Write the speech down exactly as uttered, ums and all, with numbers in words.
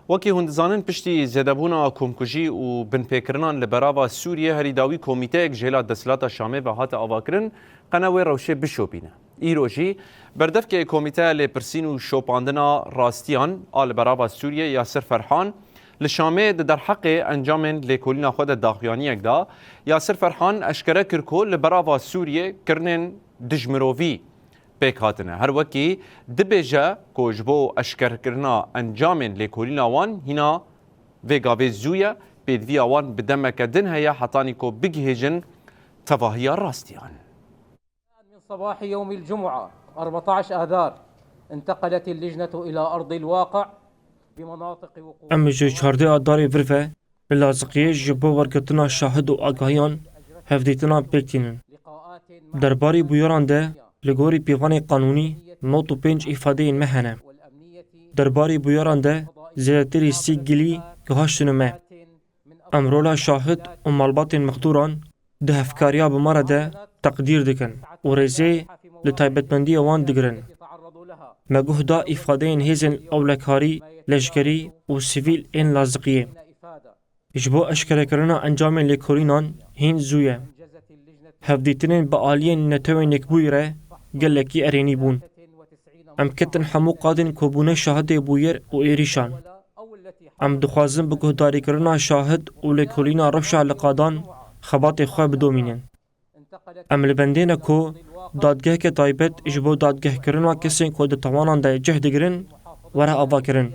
Wekî hûn dizanin, piştî zêdebûna komkujî û binpêkirinan li berava Sûriyê, herî dawî komîteyek ji hêla desthilata Şamê ve hate avakirin, qene wê rewşê bişopîne. Îro jî berdevkê Komîteya Lêpirsîn û Şopandina Rastiyan a li berava Sûriyê, Yasir Ferhan, li Şamê di derheqê encamên lêkolîna xwe de daxuyaniyek da. Yasir Ferhan eşkere kir ku li berava Sûriyê kirinên dijmirovî pêk hatine. Her wekî dibêje ku ji bo eşkerkirina encamên lêkolîna wan hîna vê gavê zû ye, pêdiviya wan bi demeke din heye hetanî ku bigihêjin tevahiya rastiyan. من صباح يوم الجمعة أربعتاش آذار انتقلت اللجنة إلى أرض الواقع بمناطق وقوع. Em ji çardeh Adarê vir ve li Laziqiyê ji bo wergirtina şahid û agahiyan hevdîtinan pêk tînin. Derbarî bûyeran de li gorî pîvanê qanûnî nod û pênc îfadeyên me hene. Derbarî bûyeran de zêdetirî sî gilî gihaştine me. Em rola şahid û malbatên mexdûran di hevkariya bi me re de teqdîr dikin û rêzê li taybetmendiya wan digirin. Me guh da îfadeyên hêzên ewlekarî, leşkerî û sivîl ên Laziqiyê. Ji bo eşkerekirina encamên lêkolînan hîn zû ye. Hevdîtinên bi aliyên Netewên Yekbûyî re gelekî erênî bûn. Em ketin hemû qadên ku bûne şahidê bûyer û êrîşan. Em dixwazin bi guhdarîkirina şahid û lêkolîna rewşa li qadan xebatê xwe bidomînin. Em li bendê ne ku dadgeheke taybet ji bo dadgehkirina kesên ku di tawanan de cih digirin were avakirin.